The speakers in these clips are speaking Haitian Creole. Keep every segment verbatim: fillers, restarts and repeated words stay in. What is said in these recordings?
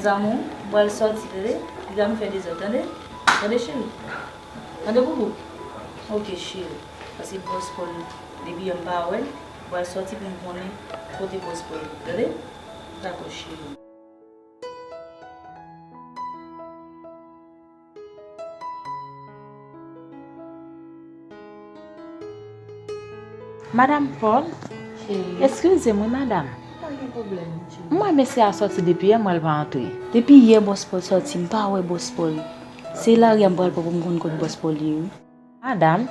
Zamou, m pral sòti, tande? Piga m fè dezòd, tande? Tande, cheri? Tande, boubou? Ok, cheri. Paske bòs Pòl, depi yè m pa wè l, m pral sòti pou m konnen kote bòs Pòl ye, tande? Dakò, cheri. Madam Paul, eskize m wi, madam. Pa gen pwoblèm, cheri. M wè mesye a sòti depi yè, m wè l pa antre. Depi yè bòs Paul sòti, m pa wè bòs Paul. Se lari a m pral pran pou m konn kot bòs Paul ye, wi. Madam,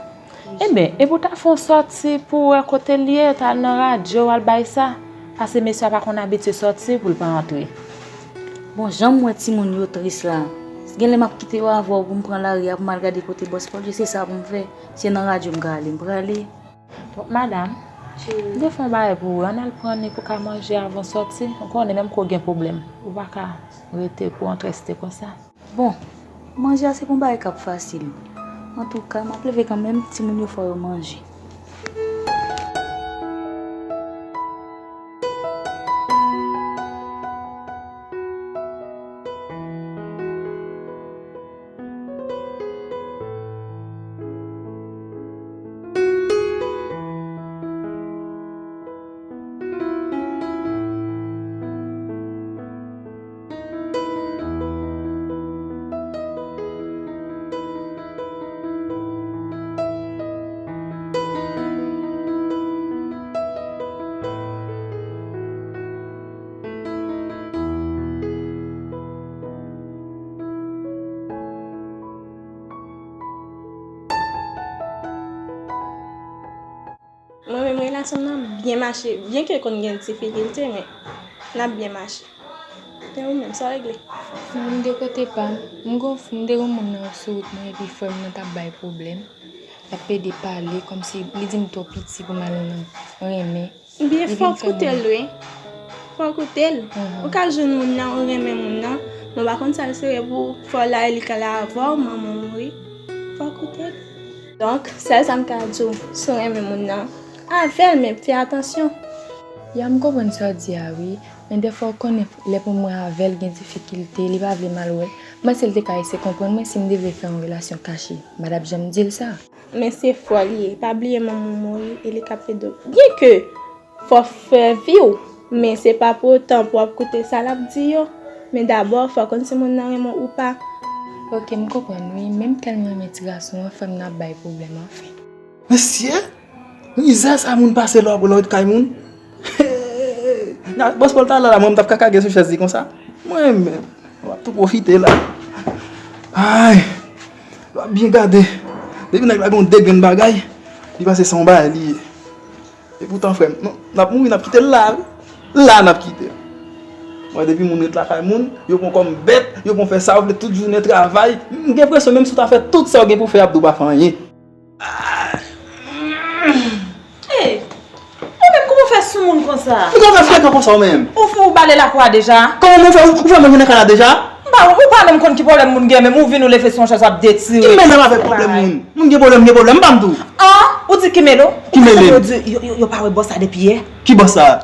enben, epi w ta fè yon sòti pou w wè kote l ye, ta al nan radyo, w al bay sa. Paske mesye a pa konn abitye sòti pou l pa antre. Bon, jan m wè timoun yo tris la, genlè m ap kite yo avè w pou m pran lari a pou m al gade kote bòs Paul ye, se sa pou m fè. Se nan radyo m ka ale, m prale. Bon, madam, m te fè yon bagay pou ou, ann al pran ni pou ka manje avan w sòti. Ou konnen menm ke w gen pwoblèm, ou pa ka rete pou w antreste konsa. Bon, manje a se pa yon bagay k ap fasil. Antouka, m ap leve kanmenm, timoun yo fò yo manje. Mwen menm, relasyon m nan ap byen mache, byenke konn gen difikilte, men l ap byen mache. E ou menm, sa w regle? Mwen, m de kote pa m, m gon, m te gon moun nan sou wout mwen, epi frè m nan t ap bay pwoblèm. L ap plede pale, kòmsi li di m twò piti pou m al nan renmen. Byen, fò w koute l, wi. Fò w koute l. Ou ka jwenn moun nan, ou renmen moun nan, men w pa konn sa l sere pou ou, fò w la e li ka la avè w, manman w mouri. Fò w koute l. Donk, sèl sa m ka di w, si w renmen moun nan, avè l, men fè atansyon. Ya, m konprann sa w di a, wi. Men dèfwa, w konnen, lè pou mwen avè l gen difikilte, li pa vle m al wè l. M panse l te ka eseye konprann mwen si m te vle fè yon relasyon kache. M pa t ap janm di l sa. Men se frè l ye. Pa bliye manman w mouri e li ka plede w. Byenke fò w fè vi w, men se pa pou otan pou w ap koute sa l ap di yo. Men dabò, fò w konn si moun nan renmen w ou pa. Ok, m konprann, wi. Men m tèlman renmen ti gason an, frè m nan ap bay pwoblèm, anfen. Mesye, mizè sa moun pase lè w ap, lè w ret kay moun. Nan, bòs Pòl ta la, la, mwen, m t ap ka kage sou chèz li konsa. Mwen menm, w ap tou pwofite la. Ay, w ap byen gade. Depi nèg la gen yon de grenn bagay, li panse se yon bagay li ye. Epoutan, frè m, non, n ap mouri, n ap kite l la, wi. La, n ap kite l. Mwen, depi moun ret lakay moun, yo pran w kòm bèt, yo pran w fè sa yo vle tout jounen, travay. M gen enpresyon, menm si w ta fè tout sa w gen pou w fè, y ap di w pa fè anyen. Ey, ou menm, kòman w fè sou moun konsa? Ou kòman fè frekan konsa, ou menm? Ou, ou bale lakou a deja? Kòman w fè, ou, ou fè manje nan kay la deja? M pa, ou pa menm konn ki pwoblèm moun gen, menm ou vin ou leve sou yon chèz w ap detire. Ki mele m avèk pwoblèm moun? Moun gen pwoblèm, gen pwoblèm, m pa m tou. An, ou di ki mele w? Ki mele m? Ou tande yo di, yo, yo, yo pa wè bòs la depi yè. Ki bòs la?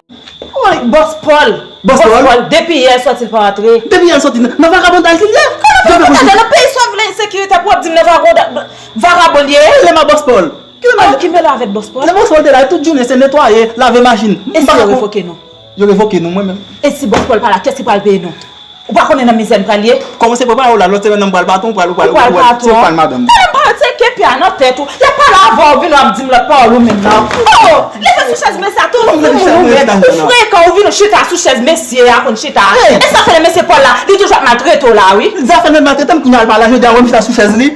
Woy, bòs Pòl. Bòs Pòl? Depi yè l sòti, l pa antre. Depi yè l sòti, nan, nan vagabondaj li ye. Kòman vagabondaj? Nan peyi sa w vle ensekirite pou w ap di m nan vagabondaj? Vagabon li ye? Kilè m a bòs Pòl? Kilè m a... Oh, ki mele w avèk bòs Pòl? Lè bòs Pòl te la, tout jounen se netwaye, lave machin. E si yo revoke nou? Yo revoke nou, mwen menm. E si bòs Pòl pa la, kiyès ki pral peye nou? Ou pa konnen nan mizè n pral ye? Kòman se papa w la, lòt semèn nan m pral pa tou, ou pral, ou pral, ou pral, se ou k pral madanm. Tande m pale, se kepi a nan tèt ou. Y ap pale avè w, vin w ap di m lòt pawòl ou menm nan. Oh, leve sou chèz mesye a, tou moun ou menm. Ou frekan, ou vin ou chita sou chèz mesye a konn chita. E sa fè lè mesye Pòl la, li toujou ap maltrete w la, wi. Zafè l maltrete m, kounye a l pa la, jodi a wè m chita sou chèz li.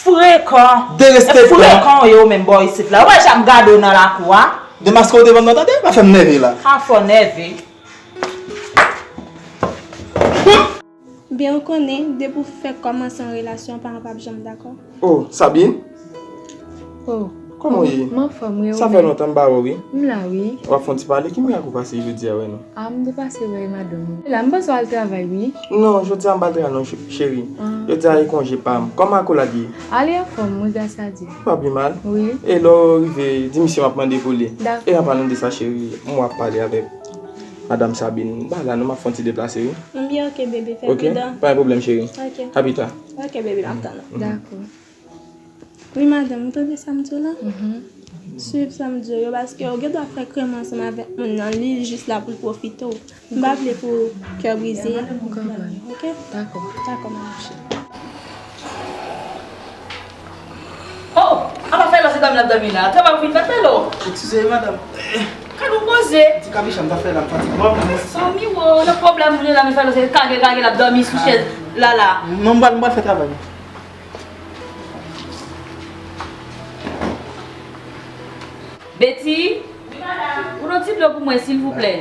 Frekan. Derespektan. Frekan w ye ou menm bò isit la. Ou wè jan m gade w nan lakou a? Demaske w devan m nan, tande, pa fè m nève la. A fò nève. Byen, ou konnen, depi w fèk kòmanse yon relasyon, paran p ap janm dakò. Oh, Sabine? Oh, kòman w ye? M anfòm, wi, ou menm? Sa fè lontan m pa wè w, wi. M la, wi. W ap fè yon ti pale, ki mirak ou pase jodi a wè nou? A, m te pase wè madanm ou. La, m panse w al travay, wi. Non, jodi a m pa al travay non, ch-, cheri. Ah. Jodi a e konje pa m. Kòman akolad ye? A, li anfòm, wi, gras a Dye. Li pa pi mal? Wi. E lè w rive, di misye m ap mande pou li. Dakò. E an palan de sa, cheri, m w ap pale avèk Madanm Sabine, m pa la non, m ap fè yon ti deplase, wi. M byen, oke, bebe, fè pridan. Oke, pa gen pwoblèm, cheri. Oke. A pita. Oke, bebe, m ap tann ou. Dakò. Wi, madanm, ou tande sa m di w la? Swiv sa m di w yo, paske ou gen dwa fè krenmen ansanm avèk moun nan, li jis la pou l pwofite w. M pa vle pou kè w brize. M konprann. Oke? Dakò. Dakò, madanm cheri. Oh! Apa fè lò se dòmi l ap dòmi la? Travay ou fin fè, fè lò. Eskize, madanm. Kal ou poze. Ti kabicha m ta fè la, m fatige. Bon, bon. Sanmi, wo, nan pwoblèm ou ye la, men fè lò se kage, kage l ap dòmi sou chèz la, la. Non, m pral, m pral fè travay. Betty, wi, madam. Pote yon ti dlo pou mwen, silvouplè.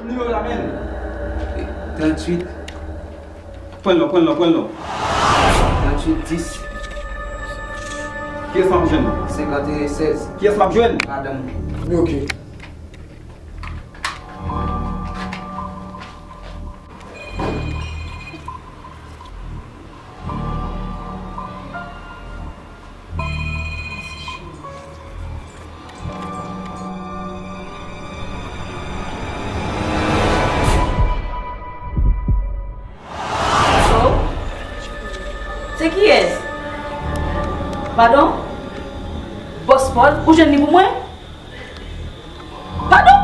Nimewo la, men. Tranntuit. Pran l non, pran l non, pran l non. Tranntuit dis. Kiyès m ap jwenn? Senkanteyen sèz. Kiyès m ap jwenn? Madanm. Oke. Alo? Se kiyès? Padon? Bòs Pòl, ou jwenn li pou mwen? Padon?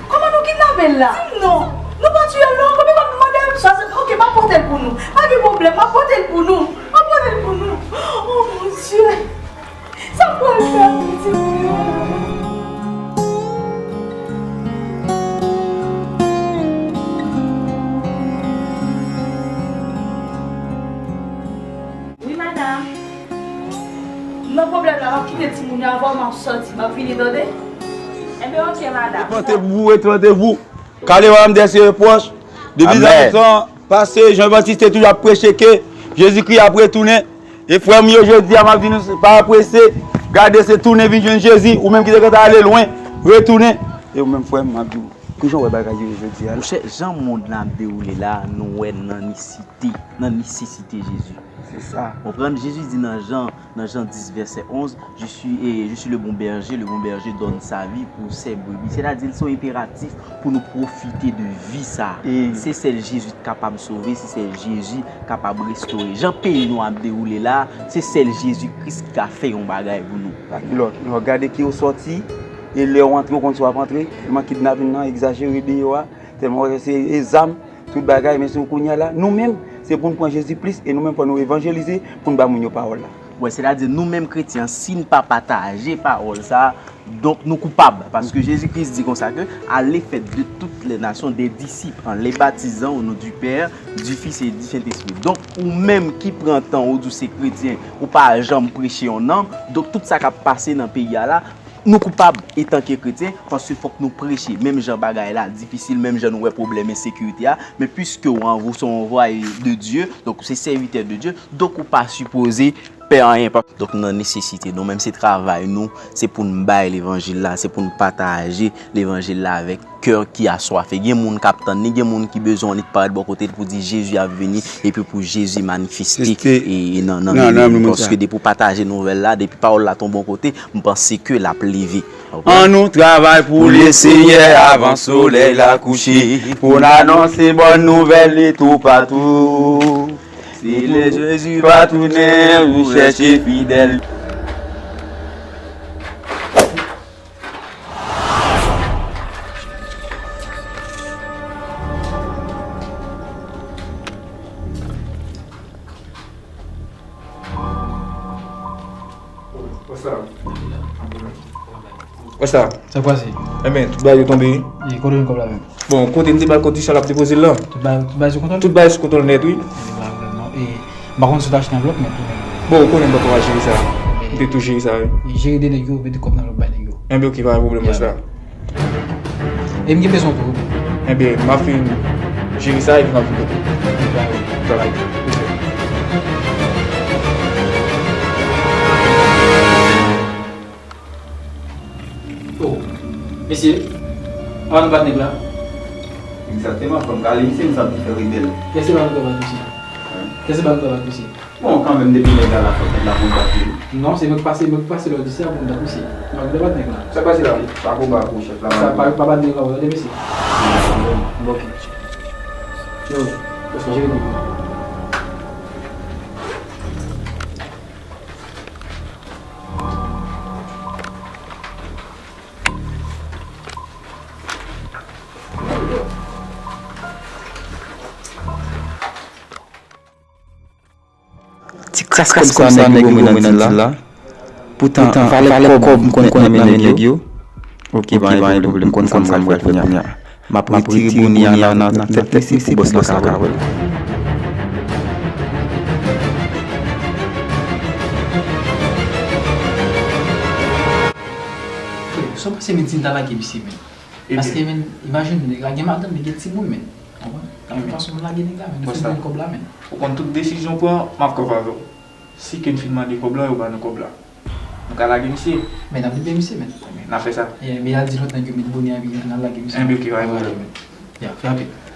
Kòman nou kidnape l la? Di m non. Nou pa tiye l non. Konbyen kòb nou mande l? Swasant. Oke, m ap pote l pou nou. Pa gen pwoblèm, m ap pote l pou nou. M ap pote l pou nou. Oh, mon Dieu. Sa m pral fè ak pitit mwen an? Wi, madanm. M nan pwoblèm la, m ap kite timoun yo avè w, m ap sòti, m ap vini, tande? Enben, oke, madanm. Repantez-vous, repantez-vous. Car le royaume des cieux est proche. Depi zantan pase, Jan Batis te toujou ap preche ke Jezikri ap retounen. E frè m yo, jodi a, m ap di nou, pa prese. Gade, se tounen vin jwenn Jezi. Ou menm ki te gentan ale lwen, retounen. E ou menm, frè m, m ap di w, kijan w wè bagay yo ye jodi a la? Monchè, jan mond lan ap dewoule la, nou wè nan nesesite, nan nesesite Jezi. Se sa. Konprann? Jezi di nan Jan, nan Jan dis, vèsè onz, Je suis, eh, je suis le bon berger, le bon berger donne sa vie pour ses brebis. Sètadi, se yon enperatif pou nou pwofite de vi sa a. E se sèl Jezi ki kapab sove, se sèl Jezi ki kapab restore. Jan peyi nou ap dewoule la, se sèl Jezi Kris ki ka fè yon bagay pou nou. Pa gen lòt. Lè w gade ki w sòti, e lè w antre, w konn si w ap antre, tèlman kidnapin nan egzajere deyò a, tèlman w wè se, e zam, tout bagay, men se kounye a la, nou menm, se pou n pran Jezi plis, e nou menm, fò nou evanjelize, pou n ba moun yo pawòl la. Wè, sètadi nou menm kretyen, si n pa pataje pawòl sa a, donk nou koupab. Paske Jezi Kris di konsa ke, allez, faites de toutes les nations des disciples, en les baptisant au nom du Père, du Fils et du Saint-Esprit. Donk, ou menm ki pran tan ou di w se kretyen, ou pa janm preche yon nanm, donk tout sa k ap pase nan peyi a la, nou koupab etanke kretyen, paske fòk nou preche. Menm jan bagay la difisil, menm jan nou wè pwoblèm ensekirite a, men piske w anvo-, se yon anvwaye de Dye, donk ou se sèvitè de Dye, donk ou pa sipoze pè anyen. Donk nan nesesite, nou menm se travay nou, se pou n bay levanjil la, se pou n pataje levanjil la avèk kè ki aswafe. Gen moun k ap tann li, gen moun ki bezwen li parèt bò kote l pou di Jezi ap vini, epi pou Jezi manifeste e, e nan, nan, nan, nan, paske depi w pataje nouvèl la, depi pawòl la tonbe yon kote, m panse ke l ap leve. Annou travay pou Lesenyè avan solèy la kouche, pou n anonse bòn nouvèl li toupatou. Si lè Jezi va tounen, ou chèche fidèl. What's up? What's up? Sa k pase? Enben, tout bagay yo tonbe, wi. E kote w jwenn kòb la menm? Bon, kote m te ba l kondisyon l ap depoze l lan. Tout bagay, tout bagay sou kontwòl? Tout bagay sou kontwòl nèt, wi. E pa pwoblèm non. E m pa konn si w te achte anvlòp, men tou menm. Bon, ou konnen m pa twò al jere sa. M te tou jere sa, wi. E jere de nèg yo, mete kòb nan anvlòp bay nèg yo. Enben, oke, pa gen pwoblèm, wè sa. E m gen bezwen w tou. Enben, m ap fin jere sa epi m ap vin kote w. Travay. Oh, mesye, ann bat nèg la. Egzakteman, fò m kale misye, misye ap vin fè rebèl. Kèske pa nou ka bat misye? Kèske pa nou travay ak misye? Bon, kanmenm, depi nèg la la fèt, nèg la konn bat li. Non, se mwen ki pase, mwen ki pase lòd isi a pou m bat misye. M pa vle bat nèg la. Sa k pase la? Pa konba pou chèf la. Sa pa, pa bat nèg la, tande mesye. Bon, ok. Yo, jere bouda. Ti kras kòb sa nèg yo voye mwen nan dil la. Poutan, valè kòb m konn nan men nèg yo. Ok, pa gen pwoblèm, m konn sa m pral fè kounya. M ap retire boni a nan, nan, nan tèt li, se pou bòs la ka wè l. Sa w panse, men, si m ta lage misye, men? Paske, men, imajine, nèg la gen madanm, li gen timoun, men. Konprann? Nan yon fason, m lage nèg la, men, nou fin jwenn kòb la, men. Ou konn tout desizyon w pran, m ap kanpe avè w. Si ke n fin mande kòb la, yo ba nou kòb la. Nou ka lage misye. Men n ap libere misye, men. N ap fè sa. Yeah, men y al di lòt nèg yo met boni a, epi n al lage misye. Enben, ok, pa gen pwoblèm. Yeah, fè rapid.